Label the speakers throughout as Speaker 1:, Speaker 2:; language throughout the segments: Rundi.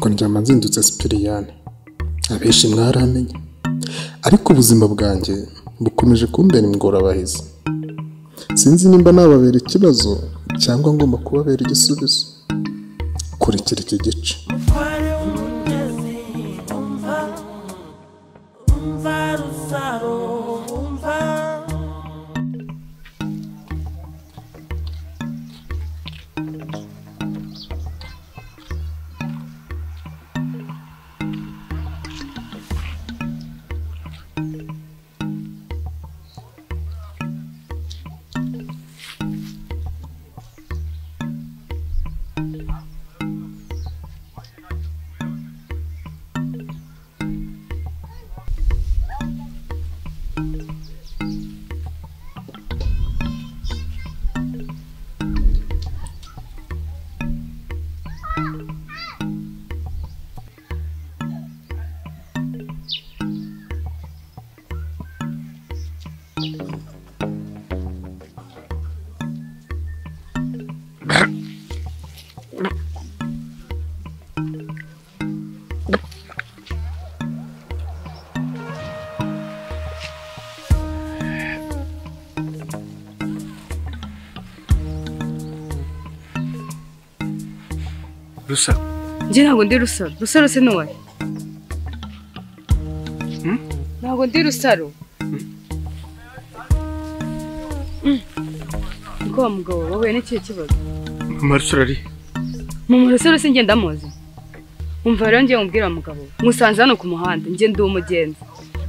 Speaker 1: Nitwa Ndyamanzindutse Sipiriyani. Abenshi mwaramenye, ariko ubuzima bwanjye bukomeje kumbera ingorabahizi. Sinzi nimba nababera ikibazo cyangwa ngomba kubabera igisubizo. Kurikira iki gice.
Speaker 2: Rusa.
Speaker 3: Njye ntabwo ndi Rusaro. Rusaro se ni uwahe? Ntabwo ndi Rusaro. Niko wa mugabo wahuye n'ikihe kibazo?
Speaker 2: Mama Rusaro ari?
Speaker 3: Mama Rusaro se njye ndamuzi. Umva rero ngiye mubwira wa mugabo. Musanze hano ku muhanda, njye ndi umugenzi.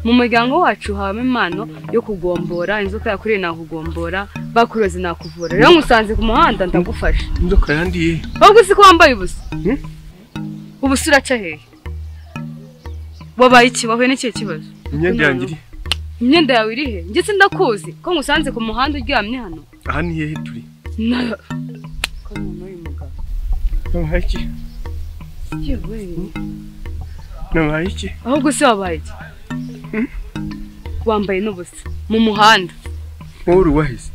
Speaker 3: Mu muryango wacu habamo impano yo kugombora, inzoka yakuriye nakugombora, bakuroze nakuvura. Rero musanze ku muhanda ndagufasha.
Speaker 2: Inzoka yandiye.
Speaker 3: Ahubwo si ko wambaye ubusa. Ubusa uraca hehe? Wabaye iki? Wahuye n'ikihe kibazo?
Speaker 2: Imyenda yanjye iri.
Speaker 3: Imyenda yawe iri he? Njye sindakuzi ko ngusanze ku muhanda uryamye hano.
Speaker 2: Aha ni hehe turi?
Speaker 3: Ko umuntu uyu mugabo.
Speaker 2: Nabaye iki?
Speaker 3: Yewe.
Speaker 2: Nabaye iki?
Speaker 3: Ahubwo se wabaye iki? Wambaye n'ubusa mu muhanda.
Speaker 2: Wowe uri wahise.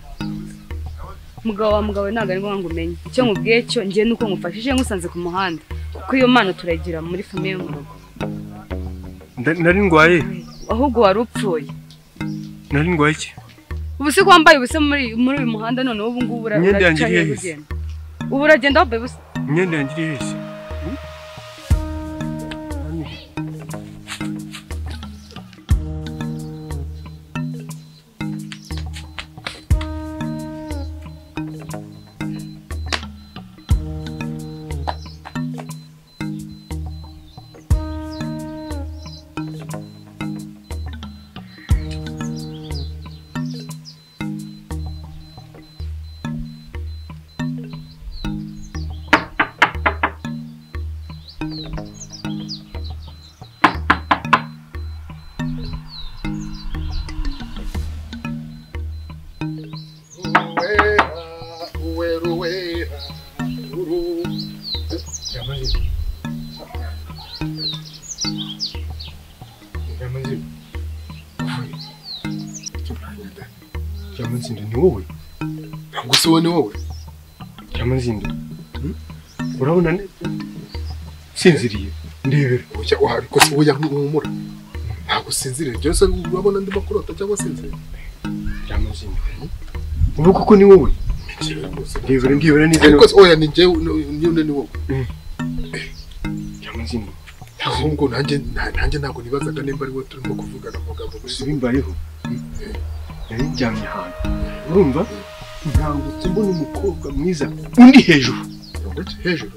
Speaker 3: Mugabo wa mugabo ntabwo ari ngombwa ngo umenye. Icyo nkubwiye cyo njye nuko ngufashije ngusanze ku muhanda. Kuko iyo mpano turayigira muri famiye yo mu rugo.
Speaker 2: Nari ndwaye.
Speaker 3: Ahubwo wari upfuye.
Speaker 2: Nari ndwaye iki?
Speaker 3: Ubu se ko wambaye ubusa muri uyu muhanda none ubu ngubu
Speaker 2: Imyenda yanjye iri hehe?
Speaker 3: Ubu uragenda wambaye ubusa.
Speaker 2: Imyenda yanjye iri hehe? Ndyamanzindo ni wowe?
Speaker 1: Ntabwo se wowe ni wowe?
Speaker 2: Ndyamanzindo. Urabona sinziriye ndebera.
Speaker 1: Oya ariko se oya ntumura. Ntabwo sinziriye. Njye se urabona ndimo kurota cyangwa sinziriye?
Speaker 2: Ndyamanzindo. Ubu koko ni wowe? Ndebera ndebera neza.
Speaker 1: Ariko se oya ni njye ni wowe.
Speaker 2: Ndyamanzindo.
Speaker 1: Ahubwo nanjye ntabwo nibazaga nimba ari wowe turimo kuvugana mugabo.
Speaker 2: Bimbayeho. Nari ndyamye ahantu urumva nkangutse mbona umukobwa mwiza undi hejuru.
Speaker 1: Hejuru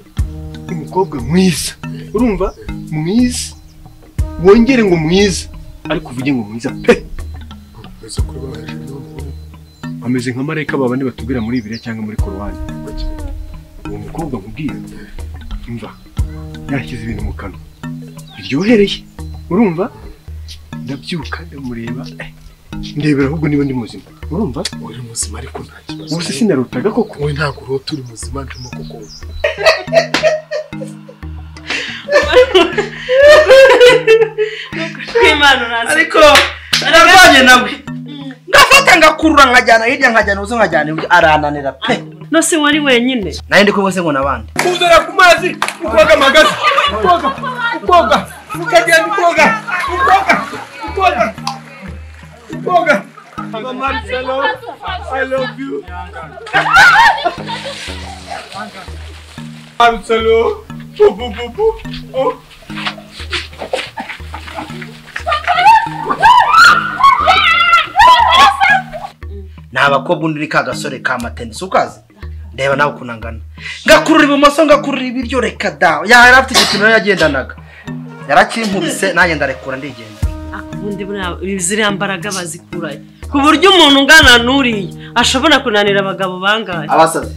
Speaker 2: umukobwa mwiza urumva mwiza wongere ngo mwiza ariko uvuge ngo mwiza pe. Ameze nka marayika babandi batubwira muri Bibiliya cyangwa muri Korowani. Uwo mukobwa nkubwira umva yashyize ibintu mu kanwa biryohereye urumva ndabyuka ndamureba ndebera ahubwo niba ndi muzima urumva
Speaker 1: uri muzima ariko nta kibazo.
Speaker 2: Ubu se sinarotaga koko?
Speaker 1: Wowe ntabwo urota uri muzima ndimo koko.
Speaker 4: Ariko narwanye nawe. Ngafata ngakurura nkajyana hirya nkajyana uzo nkajyana iburyo arananira pe.
Speaker 5: No si wari wenyine.
Speaker 4: Naye ndi kumwe se ngo nabandi.
Speaker 2: Kuzara ku mazi ukoga magazi. Ukoga. Ukoga. Ukagenda ukoga. Ukoga. Ukoga. Ukoga. Mama Marcelo, I love you. Marcelo, bu bu bu bu. Oh.
Speaker 4: Nabakobwa undi ka gasore ka matenisi ukazi ndeba nawe kunangana ngakurura ibumoso ngakurura ibiryo reka da yari afite igipimo yagendanaga yarakinkubise nanjye ndarekura ndigenda.
Speaker 5: Ubundi ziriya mbaraga bazikuraye ku buryo umuntu ungana n'uriya ashobora kunanira abagabo bangahe
Speaker 4: abasazi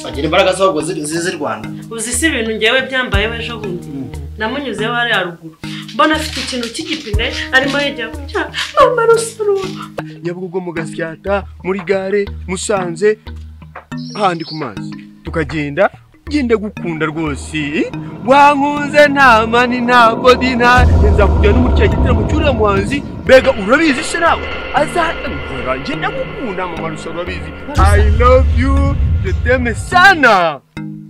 Speaker 4: bagira imbaraga z'ahubwo z'i Rwanda.
Speaker 5: Uzi si ibintu ngewe byambayeho ejo bundi namunyuzeho hariya haruguru mbona afite ikintu cy'igipine arimo yegera gutya mama Rusaro.
Speaker 2: Nyabugogo mu Gasyata muri gare Musanze handi ku mazi tukagenda ngenda gukunda rwose wankunze nta mani nta body nta nza kujya n'umutya gitaramo cy'uriya muhanzi mbega urabizi se nawe azakora ngenda gukunda mama Rusaro urabizi I love you je t'aime sana.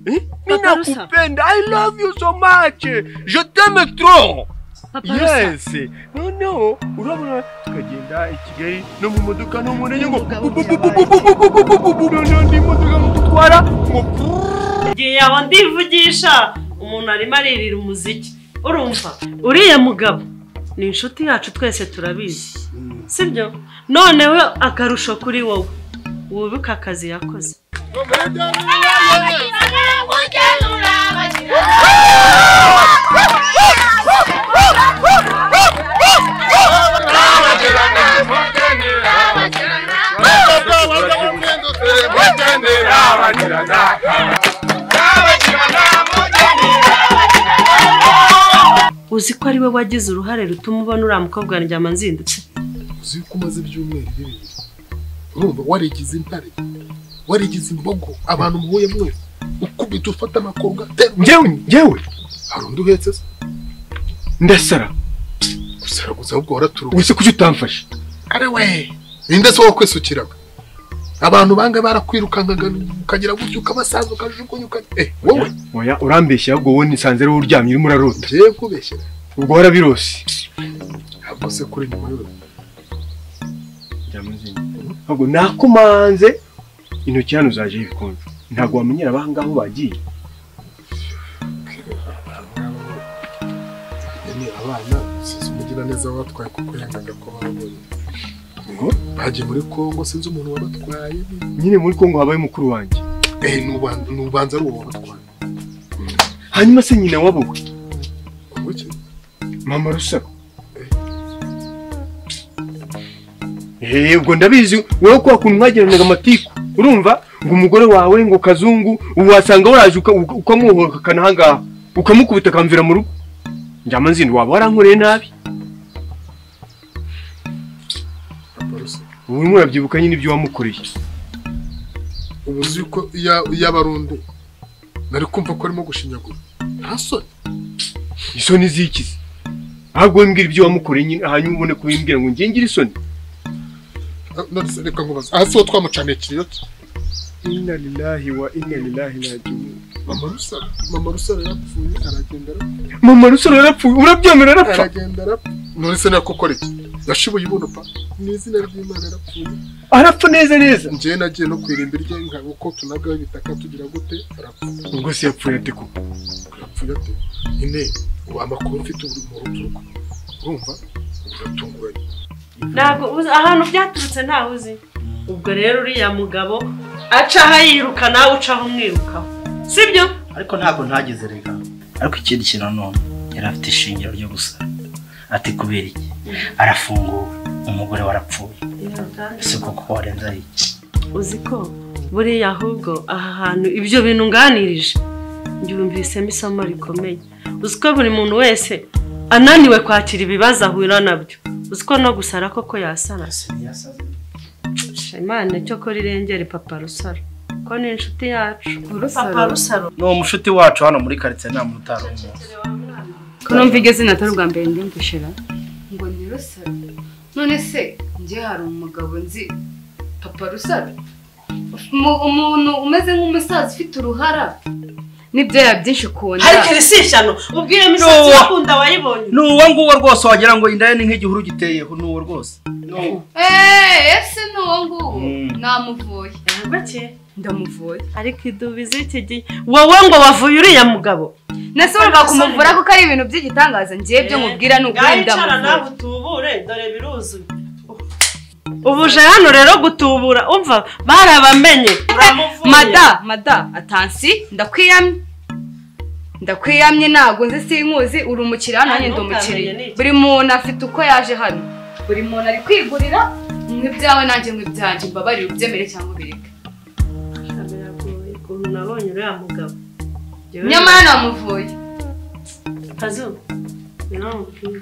Speaker 2: Mimi nakupenda I love you so much je t'aime trop. Yes. No no urabona tukagenda i Kigali no mu modoka no mu ndege ngo no ndi modoka ngo gutwara ngo
Speaker 5: ngiye aho ndivugisha umuntu arimo aririra umuziki urumva uriya mugabo ni inshuti yacu twese turabizi sibyo noneho akarusho kuri wowe wubuka akazi yakoze. Uzi ko ari we wagize uruhare rutuma ubona uriya mukobwa ndyama nzindutse.
Speaker 1: Uzi ko umaze ibyumweru bibiri urumva warigize intare warigize imbogo abantu muhuye mwe ukubita ufata amakorwa
Speaker 2: njyewe
Speaker 1: hari undi uhetse se
Speaker 2: ndasara
Speaker 1: gusara gusa ahubwo waraturuka
Speaker 2: wese kuki utamfashe
Speaker 1: ari we ninde se wo kwisukiraga abantu banga barakwirukankaga ukagira gutyo ukabasaza ukajugunya wowe
Speaker 2: oya urambeshya ahubwo wowe nisanze ari uryamye urimo urarota
Speaker 1: ngiye kubeshyera
Speaker 2: ubwo warabirose
Speaker 1: ntabwo se kuri nyuma y'urugo
Speaker 2: ahubwo nakumanze intoki hano zaje ibikonjo ntabwo wamenyera abangaho bagiye.
Speaker 1: Ni abana sinzi umugira neza wabatwaye kuko yangaga ko babonye ngo bagiye muri Kongo sinzi umuntu wabatwaye
Speaker 2: nyine muri Kongo habaye mukuru wanjye
Speaker 1: nubanza ari uwo wabatwaye.
Speaker 2: Hanyuma se nyina wabo
Speaker 1: we
Speaker 2: mama Rusaro ubwo ndabizi wowe ko wakuntu mwagiranaga amatiku urumva ngo umugore wawe ngo kazungu ubu wasanga waraje ukamwohora ahangaha ukamukubita akamvira mu rugo njyama nzindi waba warankoreye nabi. Ubu urimo urabyibuka nyine ibyo wamukoreye.
Speaker 1: Ubu uzi ko iyo abarundi nari kumva ko arimo gushinyagura nta soni
Speaker 2: isoni zikize ahubwo wimbwira ibyo wamukoreye nyine hanyuma ubone kubimbwira ngo ngiye ngire isoni.
Speaker 1: None reka nkubaze aha si wo twamucaniye kiriyo
Speaker 2: inna lillahi wa inna ilaihi raji'un.
Speaker 1: Mama Rusaro yarapfuye aragenda arapfa.
Speaker 2: Mama Rusaro yarapfuye urabyemera arapfa
Speaker 1: aragenda arapfa. None se nakokora iki yashibuye ibuno pa ni izina ry'Imana yarapfuye
Speaker 2: arapfa neza neza.
Speaker 1: Njye nagiye no kwirimba irye nka uko tunagaho ibitaka tugira gute arapfa.
Speaker 2: Ubwo se yapfuye ate ko
Speaker 1: yapfuye ate nyine ubu amakuru mfite ubu mu ruturuko urumva uratunguranye
Speaker 5: ntabwo ahantu byaturutse ntawe uzi. Ubwo rero uriya mugabo acaho yiruka nawe ucaho umwirukaho sibyo
Speaker 4: ariko ntabwo ntagize reka. Ariko ikindi kintu none yari afite ishingiro ryo gusara ati kubera iki arafunguwe umugore warapfuye ese koko warenza iki.
Speaker 5: Uzi ko buriya ahubwo aha hantu ibyo bintu nganirije ngyumvisemo isomo rikomeye. Uzi ko buri muntu wese ananiwe kwakira ibibazo ahura nabyo uzi ko no gusara koko yasara. Imana cyo kora irengere papa Rusaro ko ni inshuti yacu. Papa Rusaro
Speaker 4: ni umushuti wacu hano muri quartier nta muntu utari umuzi.
Speaker 3: Ko numva igeze natari ubwa mbere ndumvishira ngo ni Rusaro. None se njye hari umugabo nzi papa Rusaro, umuntu umeze nk'umusaza ufite uruhara n'ibyoya byinshi ukunda.
Speaker 5: Ariko iri si ishyano, ubwire imisatsi yakunda wayibonye.
Speaker 4: Ni uwo nguwo rwose wagira ngo inda ye ni nk'igihuru giteyeho, ni uwo rwose.
Speaker 3: Ese ni uwo nguwo namuvuye.
Speaker 5: Bake
Speaker 3: ndamuvuye.
Speaker 5: Ariko idubi z'iki gihe wowe ngo wavuye uriya mugabo.
Speaker 3: Nase urumva kumuvura kuko ari ibintu by'igitangaza, ngiye byo mubwira ni ukuri ndamuvuye.
Speaker 5: Nawe utubure dore biruzuye. Ubu uje hano rero gutubura, umva barabamenye.
Speaker 3: Mada atansi ndakwiyamye. Ndakwiyamye ntago nzi sinkuzi, uri umukiriya nanjye ndi umukiriya. Buri muntu afite uko yaje hano. Buri muntu ari kwigurira nk'ibyawe nanjye nk'ibyanjye, mbabarire ubyemere cyangwa ubireke.
Speaker 5: Biragoye ukuntu nabonye uriya mugabo.
Speaker 3: Nyamara namuvuye.
Speaker 5: Kazu, namubwiye.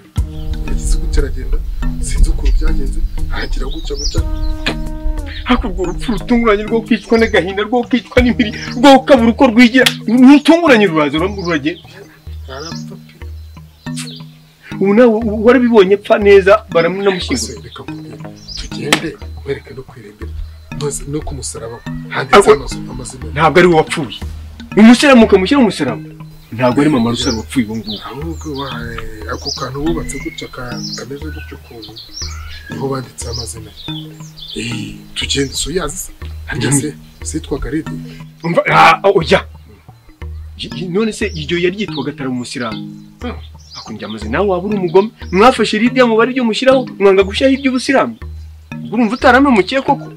Speaker 1: Yagize gutya aragenda, sinzi ukuntu byagenze, aragira gutya gutya.
Speaker 2: Hakurwa urupfu rutunguranye rwo kwicwa n'agahinda, rwo kwicwa n'impiri, rwo kabura uko rwigira, rutunguranye ruraza ruragenda.
Speaker 1: Arapfa pe.
Speaker 2: Ubu nawe warabibonye pfa neza baramunamushyingura.
Speaker 1: Reka nkubwire, tugende nkwereke no kwirembera no ku musaraba handitse amazina.
Speaker 2: Ntabwo ari we wapfuye. Umusiramu ukamushyira umusaraba. Ntabwo ari mama Rusaro wapfuye ubu ngubu.
Speaker 1: Ahubwo ako kantu wubatse gutya kameze gutya ukuntu niho banditse amazina. Tugende so yazi harya se sitwaga Ridi.
Speaker 2: Umva oya. None se iryo yari yitwaga atari umusiramu. Akundya amazina nawe waba uri umugome. Mwafashe Lidiya mu bari ryo mushyiraho mwanga gushyiraho iby'ubusilamu. Urumva utaramemukiye koko?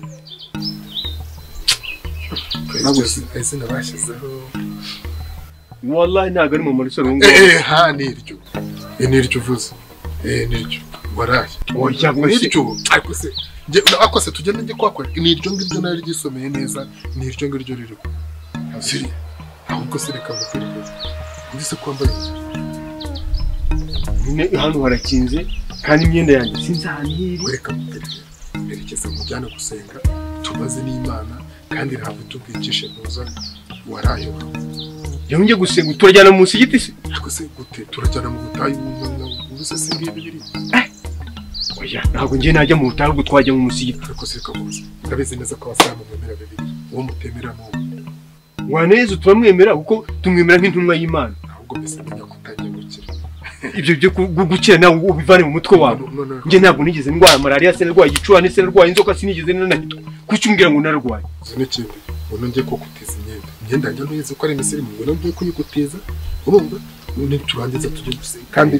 Speaker 1: Izina bashyizeho.
Speaker 2: Wallahi ntabwo ari mama Rusaro ngo.
Speaker 1: Ha niryo. Niryo uvuze. Niryo. Waraye.
Speaker 2: Oya
Speaker 1: niryo. Ariko se ako se tugende njye kwakora. Niryo ngiryo nari ryisomeye neza, niryo ngiryo riri. Siri. Ahubwo se reka nkwereke. Ndise kwambaye.
Speaker 2: Nyine hano harakinze kandi imyenda yanjye sinzi ahantu iri.
Speaker 1: Reka nkwereke. Erekeza mujyane gusenga tubaze n'Imana kandi ntabwo tubwicishe ntuza waraye wawe.
Speaker 2: Yongeye gusenga turajyana mu musigiti se?
Speaker 1: Ariko se gute turajyana mu butayu ubuse se ngibi biri?
Speaker 2: Oya ntabwo ngiye najya mu butayu ahubwo twajya mu musigiti.
Speaker 1: Ariko se kamuze ndabizi neza ko abasilamu bemera Bibiliya, uwo mutemera n'uwo.
Speaker 2: Waneza turamwemera kuko tumwemera nk'intumwa y'Imana.
Speaker 1: Ahubwo mbese menya ko utangiye gukira.
Speaker 2: Ibyo byo gukira nawe ubivane mu mutwe wawe. Njye ntabwo nigeze ndwara malaria, sinarwaye igicurane, sinarwaye inzoka, sinigeze nanahitwa. Kuki umbwira ngo narwaye?
Speaker 1: Uzi n'ikindi, ubona ngiye ko kutiza imyenda. Imyenda yanjye ntuyizi ko ari imisirimu, ubona ngiye kuyigutiza, urumva? None turangiza tujye gusenga. Kandi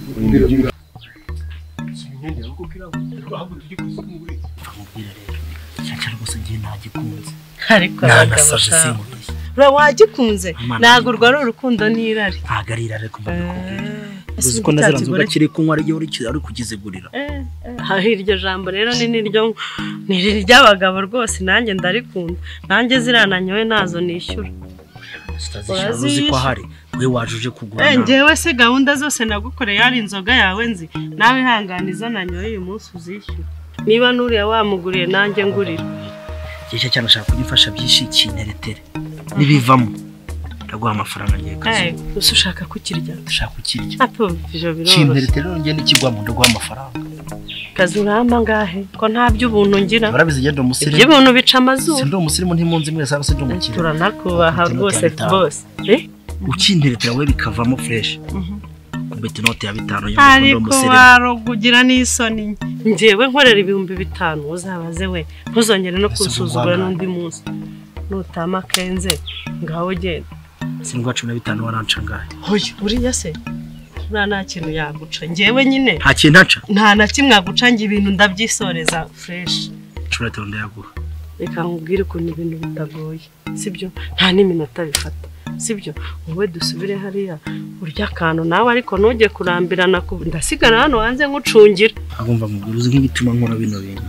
Speaker 5: Ariko wagikunze ntabwo urwo ari urukundo n'irari.
Speaker 4: Ntabwo ari irari ariko mbabikubwira. Uzi ko na ziriya nzoga kiri kunywa ari uri kugizigurira.
Speaker 5: Iryo jambo rero ni niryo ni iry'abagabo rwose, nanjye ndarikunda. Nanjye ziriya nanyoye nazo nishyura.
Speaker 4: Uzi ko ahari we waje uje kugura.
Speaker 5: Njyewe se gahunda zose nagukoreye ari inzoga yawe nzi, nawe ihangane izo nanyoye uyu munsi uzishyura. Niba nuriya wamuguriye nanjye ngurira.
Speaker 4: Icyo cyane ashaka kugifasha byinshi kinteretere. Nibivamo ndaguha amafaranga ngiye kazi.
Speaker 5: Gusa ushaka kukirya?
Speaker 4: Ndashaka kukirya.
Speaker 5: Apo ivyo biroroshye.
Speaker 4: Kinteretere ngiye nikigwamo ndaguha amafaranga.
Speaker 5: Kazi urampa ngahe ko nta by'ubuntu ngira?
Speaker 4: Barabizi ngende umusirimu.
Speaker 5: Iby'ubuntu bica amazuru.
Speaker 4: Sindi umusirimu ntimunzi mwese aba sindi umukire.
Speaker 5: Turanakubaha rwose bose.
Speaker 4: Ukinteretera we bikavamo fresh. Kubeta inoti ya 5 yo
Speaker 5: Ariko warogugira n'isoni. Njyewe nkorera 5000 uzabaze we ntuzongere no kunsuzugura n'undi munsi. Nutama kenze ngaho genda.
Speaker 4: Sindwa 15 waranca ngahe?
Speaker 5: Hoya uriya se nta kintu yaguca njyewe nyine.
Speaker 4: Nta kintu ntaca?
Speaker 5: Nta na kimwe aguca nge ibintu ndabyisoreza fresh.
Speaker 4: 15 ndayaguha.
Speaker 5: Reka nkubwire ukuntu ibintu bitagoye, sibyo? Nta n'iminota bifata, sibyo? Wowe dusubire hariya urya akantu nawe ariko ntujye kurambirana, ndasigara hano hanze nkucungira.
Speaker 4: Agomba mubwira uzi nk'igituma nkora bino bintu.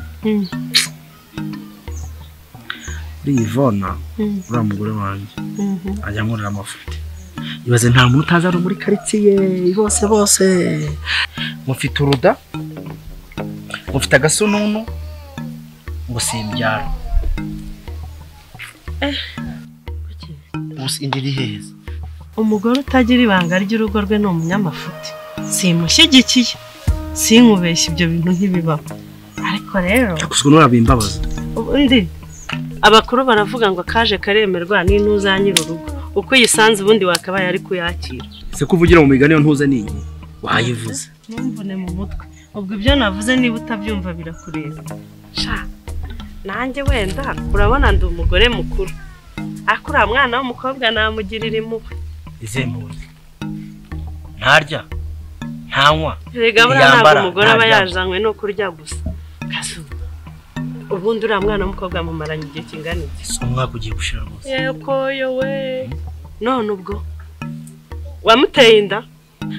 Speaker 4: Uri Ivona, uriya mugore wanjye ajya ankorera amafuti. Ibaze nta muntu utazi hano muri karitsiye bose bose. Mufite uruda, mufite agasununu, ngo simbyara. Ubu indi iri heza.
Speaker 5: Umugore utagira ibanga ry'urugo rwe ni umunyamafuti. Simushyigikiye, sinkubeshya ibyo bintu ntibibaho. Ariko rero
Speaker 4: Cyakuswe nurabimbabaza.
Speaker 5: Ubundi abakuru baravuga ngo kaje karemerwa n'intuza nyiri urugo. Uko yisanze ubundi wakabaye ari kuyakira.
Speaker 4: Se kuvugira mu migani yo ntuze ninyi wayivuze.
Speaker 5: Ntumvune mu mutwe. Ubwo ibyo navuze niba utabyumva birakureba. Sha. Nanjye wenda urabona ndi umugore mukuru. Ariko uriya mwana w'umukobwa namugirira impuhwe.
Speaker 4: Izihe mpuhwe? Ntarya, ntanywa,
Speaker 5: Erega buriya ntabwo
Speaker 4: ntiyambara,
Speaker 5: umugore aba
Speaker 4: ntaryama.
Speaker 5: yazanywe no kurya gusa. Kazu. Ubundi uriya mwana w'umukobwa mumaranye igihe kingana iki?
Speaker 4: Si umwaka ugiye gushira rwose.
Speaker 5: Yego yowe. None ubwo wamuteye inda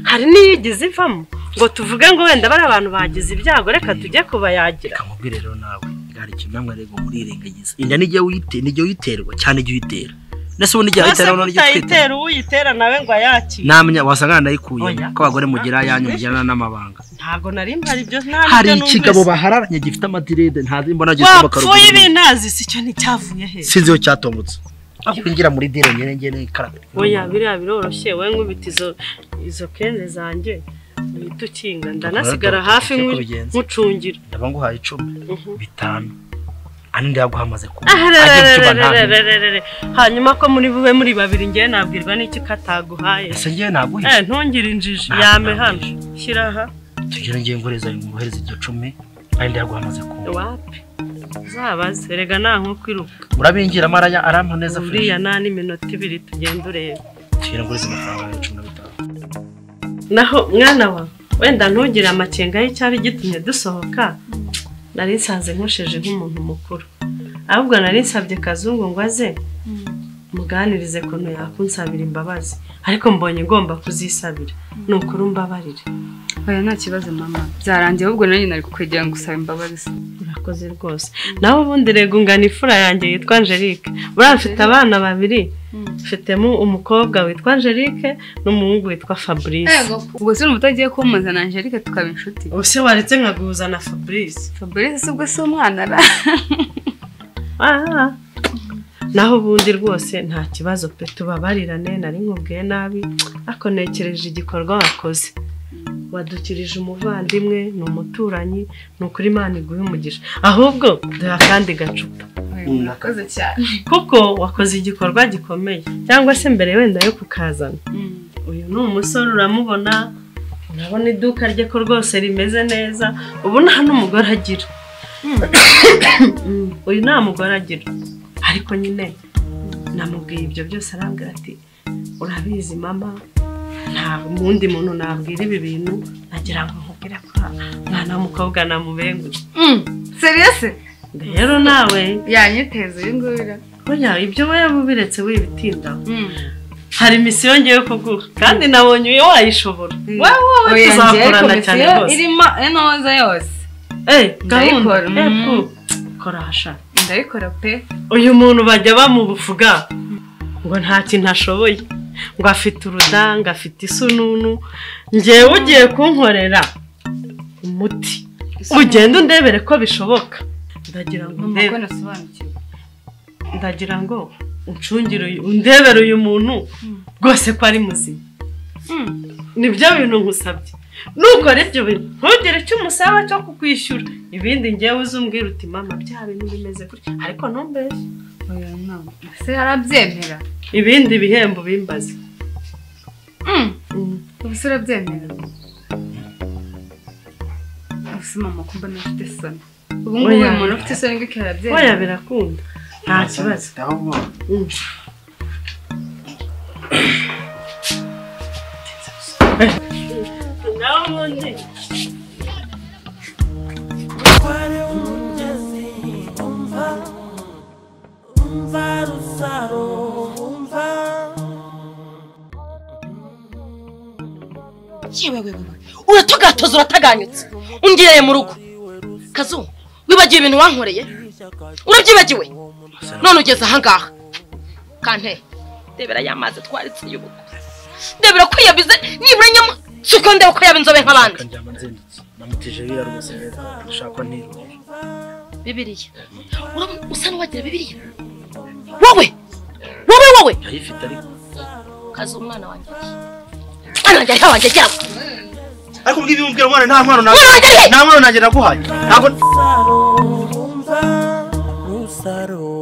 Speaker 5: hari n'iyigize ivamo ngo tuvuge ngo wenda bari abantu bagize ibyago reka tujye kubayagira.
Speaker 4: Reka nkubwire rero nawe, hari ikintu namwe ariko murirengagiza. Inda nijya wite, nijya uyiterwa cyane ijya uyitera. Nese ubundi ijya
Speaker 5: Ese
Speaker 4: ayitera none ijya utwite.
Speaker 5: kutayitera uwuyitera nawe ngo ayakire.
Speaker 4: Namenya wasanga nayikuye
Speaker 5: Oya.
Speaker 4: ko abagore mugira ayanyu mugirana n'amabanga.
Speaker 5: Ntabwo nari mpari ibyo nta
Speaker 4: Hari
Speaker 5: nibyo
Speaker 4: ikigabo
Speaker 5: numvise.
Speaker 4: bahararanye gifite amadirede ntazi mbona gisoma
Speaker 5: Wapfuye
Speaker 4: karuguru.
Speaker 5: ibintazi si cyo nticyavuye he.
Speaker 4: Sinzi iyo cyatombotse. Aho kwinjira muri dire nyene ngene ikaraga.
Speaker 5: Oya biriya biroroshye wowe nkubita izo kenze zanjye uhita ukinga ndanasigara hafi nkucungira.
Speaker 4: Ndaba nguhaye 10 5 andi ndaguhamaze ku. Ajye mu cyumba nta
Speaker 5: Arerererererere. Hanyuma ko muri bube muri babiri ngewe nabwirwa n'iki kataguhaye.
Speaker 4: Ese ngewe naguhishe.
Speaker 5: Ntungire injiji
Speaker 4: Ntabwo
Speaker 5: yame hano.
Speaker 4: naguhishe.
Speaker 5: Shyira aha.
Speaker 4: Tugire ngiye ngoreza nguhereza iryo 10 andi ndaguhamaze ku.
Speaker 5: Wapi? Uzabaze erega nta nko kwiruka.
Speaker 4: Urabingira amaraya arampa neza fresh.
Speaker 5: Uriya nta n'iminota ibiri tugenda urebe.
Speaker 4: Tugire ngoreza amafaranga ya 15.
Speaker 5: Naho mwana wa wenda ntugire amakenga y'icyari gitumye dusohoka. Nari nsanze nkusheje nk'umuntu mukuru. Ahubwo nari nsabye Kazungu ngo aze muganirize kuntu yakunsabira imbabazi. Ariko mbonye ngomba kuzisabira. Ni ukuri umbabarire.
Speaker 3: Oya nta kibazo mama. Byarangiye ahubwo nanjye nari kukwegera ngo usaba imbabazi.
Speaker 5: Urakoze rwose. Nawe ubundi rega ungana ifura yanjye yitwa Angelique. Buriya mfite abana babiri. Mfitemo umukobwa witwa Angelique n'umuhungu witwa Fabrice.
Speaker 3: Ubwo se urumva utagiye kumuzana Angelique tukaba inshuti.
Speaker 5: Ubuse waretse nkaguhuza na Fabrice.
Speaker 3: Fabrice se ubwo si umwana ra?
Speaker 5: Ah. Naho ubundi rwose nta kibazo pe tubabarirane nari nkubwiye nabi ariko ntekereje igikorwa wakoze. Wadukirije umuvandimwe ni umuturanyi ni ukuri Imana iguhe umugisha. Ahubwo duha akandi gacupa.
Speaker 3: Murakoze cyane.
Speaker 5: Kuko wakoze igikorwa gikomeye cyangwa se mbere wenda yo kukazana. Uyu ni umusore uramubona urabona iduka rye ko rwose rimeze neza ubu nta n'umugore agira. Uyu nta mugore agira. Ariko nyine namubwiye ibyo byose arambwira ati urabizi mama nta wundi muntu nabwira ibi bintu nagira ngo nkubwire ko mwana w'umukobwa namubengutse.
Speaker 3: Serious?
Speaker 5: Rero nawe
Speaker 3: yanyiteza uyu nguyu.
Speaker 5: Oya ibyo wabubiretse wibitindaho. Hari misiyo ngiye kuguha kandi nabonye uyu wayishobora. Wowe tuzakorana cyane rwose.
Speaker 3: Irimo enoza yose.
Speaker 5: Gahunda. Kora hasha.
Speaker 3: Ndayikora pe.
Speaker 5: Uyu muntu bajya bamubufuga ngo nta kintu ashoboye. Ngo afite urudanga, afite isununu. Ngewe ugiye kunkorera umuti. Ugenda undebere ko bishoboka. Ndagira ngo ndebe. Ndagira ngo uncungire undebere uyu muntu rwose ko ari muzima. Nibyo bintu nkusabye. Nukora ibyo bintu ntugire icyo umusaba cyo kukwishyura. Ibindi ngewe uzumbwira uti mama bya bintu bimeze gutya ariko ntumbeshye.
Speaker 3: Oya mama. Se arabyemera.
Speaker 5: Ibindi bihembo bimbaze.
Speaker 3: Ubuse urabyemera. Ubuse mama kumba ntafite isoni. Ubu ngubu uyu muntu ufite isoni ngo arabyemera.
Speaker 5: Oya birakunda. Nta kibazo. Naho ubundi
Speaker 6: Yewe uratugatoza urataganyutse ungireye mu rugo Kazu wibagiwe ibintu wankoreye urabyibagiwe none ugeze aha ngaha kante ndebera ya mazi twaritse y'ubuko ndebera ko yabize nibura nyama suko ndeba ko yaba inzobe nk'abandi
Speaker 4: namutije bira rwose ndashaka ntirure
Speaker 6: Bibiliya urabona usa n'uwagira Bibiliya wowe wowe wowe
Speaker 4: yayifite ariko
Speaker 6: Kazu umwana wanjye ananjye wanjye cyangwa
Speaker 4: Ariko mbwiye umbwira mwana nta nkwano nawe. Nta nkwano nanjye naguhaye. Ntabwo
Speaker 7: Rusaro.